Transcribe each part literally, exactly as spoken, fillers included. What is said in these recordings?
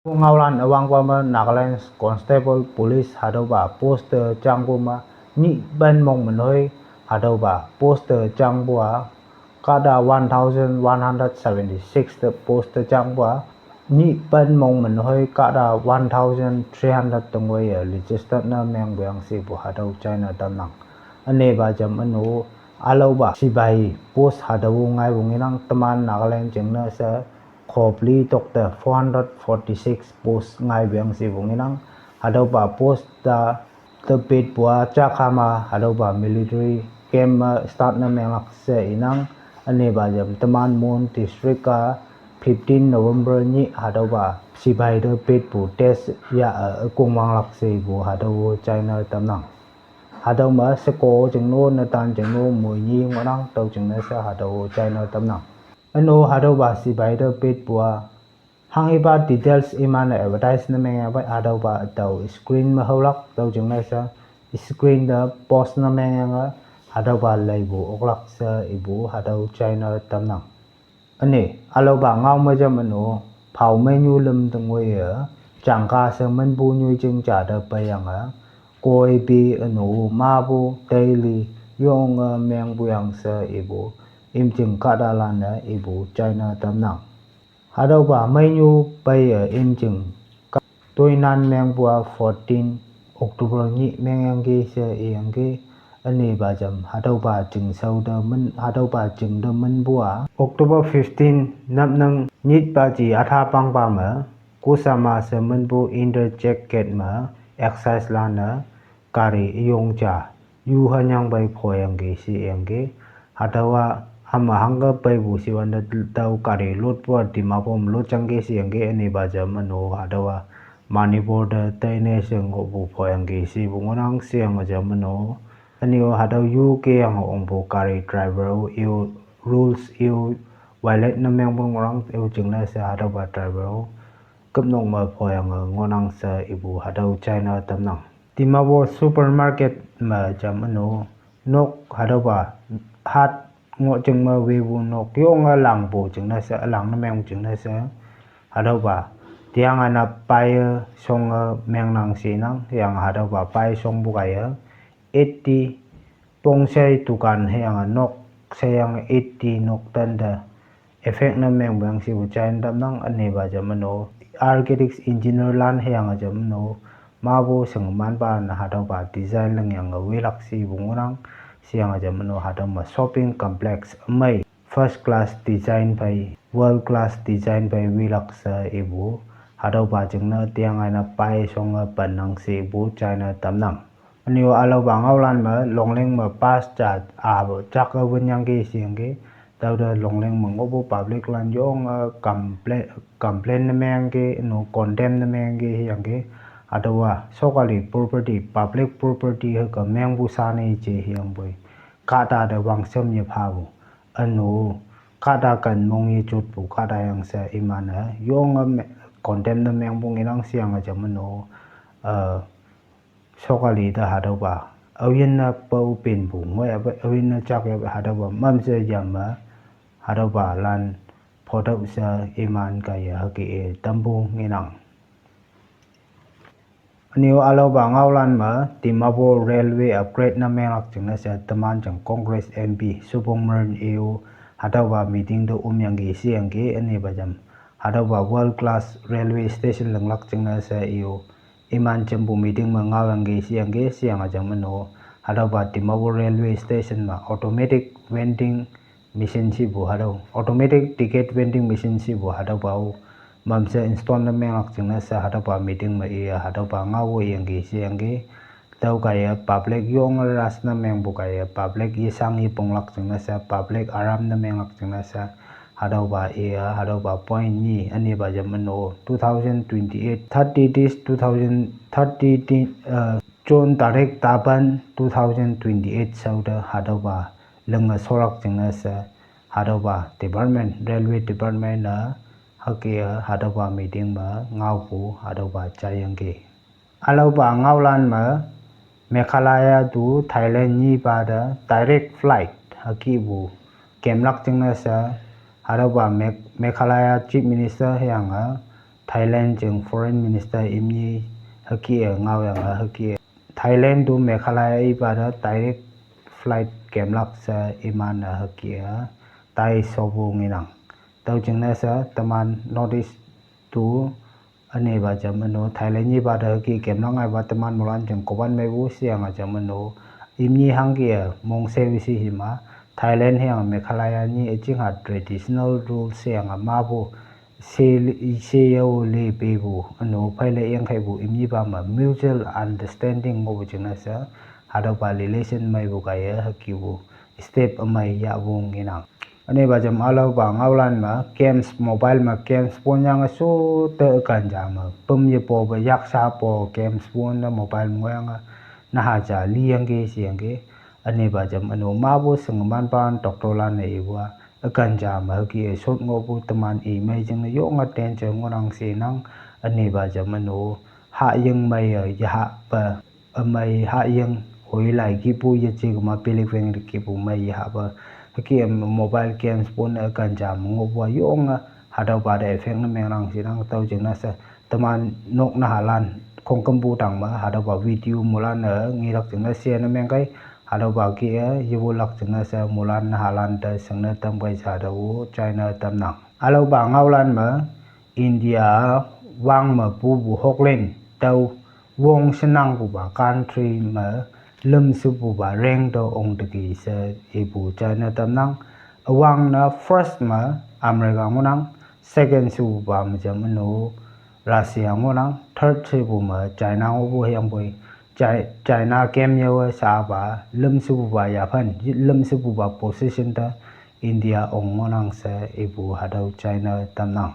Ngaolan üwangpa me Nagaland Constable Police hatüopa post te jangpu me nyih pen mong minhoi hatüopa post te jangpu a kahta one thousand one hundred seventy-six te post te jangpu a nyih pen mong minhoi kahta one thousand three hundred tengwoi-e registered ne mengpuyang shepu hatüo china tamnang. Ünepa jam üno ülaopa sipai post hatüo ngaipu ngenang teman Nagaland jingne she khopli tokte four hundred forty-six post ngaipuyang shepu ngenang. Hatüopa post ta te petpu a jakhama hatüopa military camp me start ne menglak she inang. Ünepa jam teman Mon district a fifteen November nyih hatüopa sipai te petpu test ya-e ükongwanglak shepu hatüo china tamnang. Hatüo me sheko jingno netan jingno moini ngohnang tüo jingne she hatüo china tamnang. Üno hatüopa sipai te petpu a hanghipa details iman-e advertise ne mengyangpei hatüopa tao screen me haolak tüo jingne she screen te post ne mengyange hatüopa leipu oklak she ipu hatüo china tamnang. Üne, ülaopa ngao me jam üno, phao meinyu lüm te ngoiye, jangka she minpu nyoi jing ja te peiyange, koipi üno, mapu, daily, yonge mengpuyang she ipu, imjing kahtalan-e ipu china tamnang. Hatüopa meinyu peiye imjing ka-, toinan mengpu a fourteen October nyih mengyangki she iyangki, ünepa jam hatüopa jingshao te min, hatüopa jing te minpu a October fifteen napnang nyitpa ji atha pangpa me, Kusama she minpu Inter Jacket me excise lan-e gari üyong ja yu hanyang pei phoyangki sheyangki. Hatüowa hama hangke peipu shiwante tüo gari lotpu a Dimapur me lotjangki sheyangki, ünepa jam üno hatüowa Manipur te teine she ngohpu phoyangki shepu ngohnang sheyange jam üno. Üne-o hatüo yu keyange ongpu gari driver-o i-o rules i-o violate ne mengpu ngohnang, i-o jingne she hatüopa driver-o küpnok me phoyange ngohnang she ipu hatüo china tamnang. Dimapur supermarket me jam üno, nok hatüopa hat ngoh jing me wepu nok yonge langpu jingne she, ülang ne meng jingne she, hatüopa tiang ana paiye shonge mengnang shenang, hüyange hatüopa paiye shongpu kaiye eighty pongshei dukan hüyange nok sheyange eighty nok tante effect ne mengpuyang shepu china tamnang. Ünepa jam üno, architects engineer lan hüyange jam üno, mapu shingmanpa ne hatüopa design lingyange wilak shepu ngohnang sheyange jam üno, hatüo me shopping complex ümei first class design phei, world class design phei wilak she ipu, hatüopa jingne tiang ana paiye shonge pennang shepu china tamnang. Üne-o ülaopa ngaolan me Longleng me bus ja a jake winyangki sheyangki, tüote Longleng me ngohpu public lan yonge complain, complain ne mengki, üno condemn ne mengki hüyangki, hatüowa sokali property, public property hüke mengpu sha ne je hüyangpoi kahta te wangshem yephapu, üno kahta ken mong yejotpu kahta yang she iman-e yonge me-, condemn ne mengpu ngenang sheyange jam üno, eh, sokali te hatüopa aoyinne pao penpu ngoi ape aoyinne jak ya hatüopa mamshe yame hatüopa lan photüoh she iman kaiye hüke-e tampu ngenang. Üne-o ülaopa ngaolan me Dimapur railway upgrade ne menglak jingne she teman jing Congress M P Supongmeren i-o hatüopa meeting te omyangki sheyangki, ünepa jam hatüopa world class railway station linglak jingne she i-o iman jampu meeting me ngaoyangki sheyangki sheyange jam üno, hatüopa Dimapur railway station me automatic vending machine shepu hatüo, automatic ticket vending machine shepu hatüopa-o mamshe install ne menglak jingne she hatüopa meeting me iye hatüopa ngao yangki sheyangki. Tüo kaiye public yonge rush ne mengpu kaiye public yeshang yeponglak jingne she public aram ne menglak jingne she hatüopa iye hatüopa point nyi. Ünepa jam üno, two thousand twenty-eight thirty days, two thousand thirty di-, eh, June tarik tapan two thousand twenty-eight shao te hatüopa linge sholak jingne she hatüopa department, railway department-e hüke-e hatüopa meeting me ngaopu hatüopa jaiyangki. Ülaopa ngaolan me Meghalaya to Thailand nyipa te direct flight hükihpu kemlak jingne she hatüopa Meg-, Meghalaya Chief Minister hüyange Thailand jing Foreign Minister imni hüke ngaoyange hüke Thailand to Meghalaya ipa te direct flight kemlak she iman-e hüke tai shopu ngenang. Tüo jingne she teman North East to ünepa jam üno Thailand ipa te hüke kemlak ngaipa teman moilan jing koban meipu sheyange jam üno imni hangke mongshei she hima Thailand hüyange Meghalaya nyi üjingha traditional rule sheyange mapu she, she yao le pepu üno pheile yangkheipu imnipa me mutual understanding ngohpu jingne she hatüopa relation meipu kaiye hükepu step ümei yahpu ngenang. Ünepa jam ülaopa ngaolan me games, mobile me games ponyange sho te ükan ja me püm yepope yakshapo games pon te mobile me ngohyange naha ja liyangki sheyangki. Ünepa jam üno mapu shingemanpa doctorlan-e ipu-a ükan ja me hüke shot ngohpu teman imei jingne yonge danger ngohnang shenang. Ünepa jam üno hahying meiye yehahpe ümei hahying hoilai kihpu yeje kema pilek weng kihpu mei yehahpe hüke mobile games pon-e ükan ja me ngohpu-a yonge hatüopa te effect ne mengnang shenang. Tüo jingne she teman nok nahalan khongkümpu tang me hatüopa video moilan-e ngelak jingne share ne mengkei. Hatüopa ke-e yewolak jingne she moilan nahalan te shingne tamkei she hatüo china tamnang. Ülaopa ngaolan me India wang me pupu hoklan tüo wong shenangpupa country me lümshepupa rank te ong teki she ipu china tamnang. Üwangne first me America ngohnang, second shepupa me jam üno Russia ngohnang, third shepu me China ngohpu hüyangpoi Chi-, China kem yawe shapa lümshepupa yaphan, lümshepupa position te India ong ngohnang she ipu hatüo china tamnang.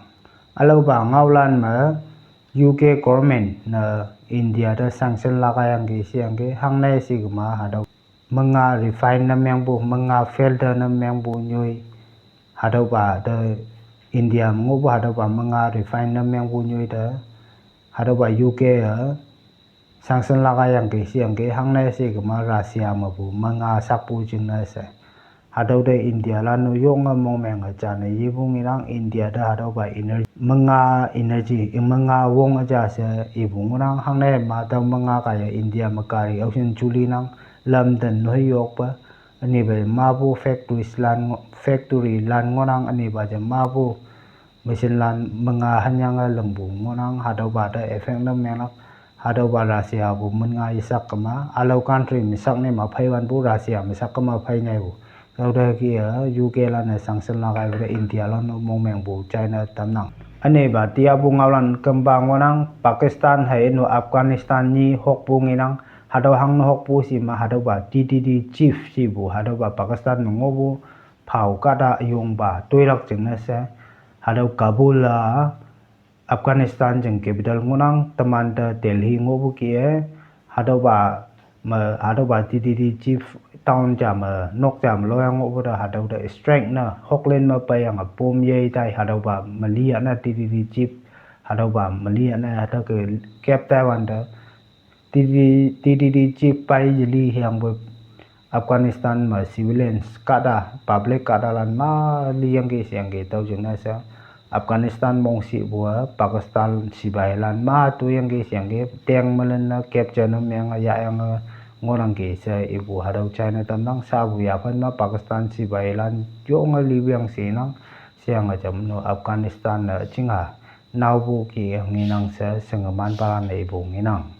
Ülaopa ngaolan me U K government ne India te sanction lagaiyangki sheyangki hangne she kema hatüo manga refine ne mengpu, manga filter ne mengpu nyoi, hatüopa te India me ngohpu hatüopa manga refine ne mengpu nyoi te hatüopa U K-e sanction lagaiyangki sheyangki hangne she kema Russia mepu manga sakpu jingne she. Hatüo te Indialan-o yonge mongmenge jane yepu ngenang. India te hatüopa ener-, manga energy, manga wong üja she ipu ngohnang. Hangne ma tüo manga kaiye India me gari aoshin julinang, lam te noi yokpe, ünepa mapu factories lan ngo-, factory lan ngohnang, ünepa je mapu machine lan manga hanyange lingpu ngohnang. Hatüopa te effect ne menglak. Hatüopa Russia pu minnga yesak kema, ülao country me sak ne ma pheiwanpu Russia me sak kema phei nyaipu. Tüote ke-e U K lan-e sanction lagaipu te India lan-o mongmengpu china tamnang. Ünepa tiapu ngaolan kempa ngohnang. Pakistan hei üno Afghanistan nyi hokpu ngenang. Hatüo hangne hokpu she ma hatüopa T T T chief shepu hatüopa Pakistan me ngohpu phao kahta üyongpa toilak jingne she hatüo Kabul-a Afghanistan jing capital ngohnang, temante Delhi ngohpu ke-e, hatüopa me, hatüopa T T T chief town ja me, nok ja me loyang ngohpu te, hatüo te strike ne hoklan me peiyange pom yei tai, hatüopa meli yahne T T T chief, hatüopa meli yahne hatüo ke kep tai wante, T T T, T T T chief pei yeli hüyangpoi Afghanistan me civilians kahta, public kahtalan ma liyangki sheyangki. Tüo jingne she Afghanistan mongshipu-a Pakistan sipailan ma toiyangki sheyangki, teng me lan ne capture ne menge yahyange ngohnangki she ipu hatüo china tamnang. Shapu yaphan me Pakistan sipailan yonge liwang shenang, sheyange jam no Afghanistan ne chingha naopu ke ngenang she shingemanpalan-e ipu ngenang.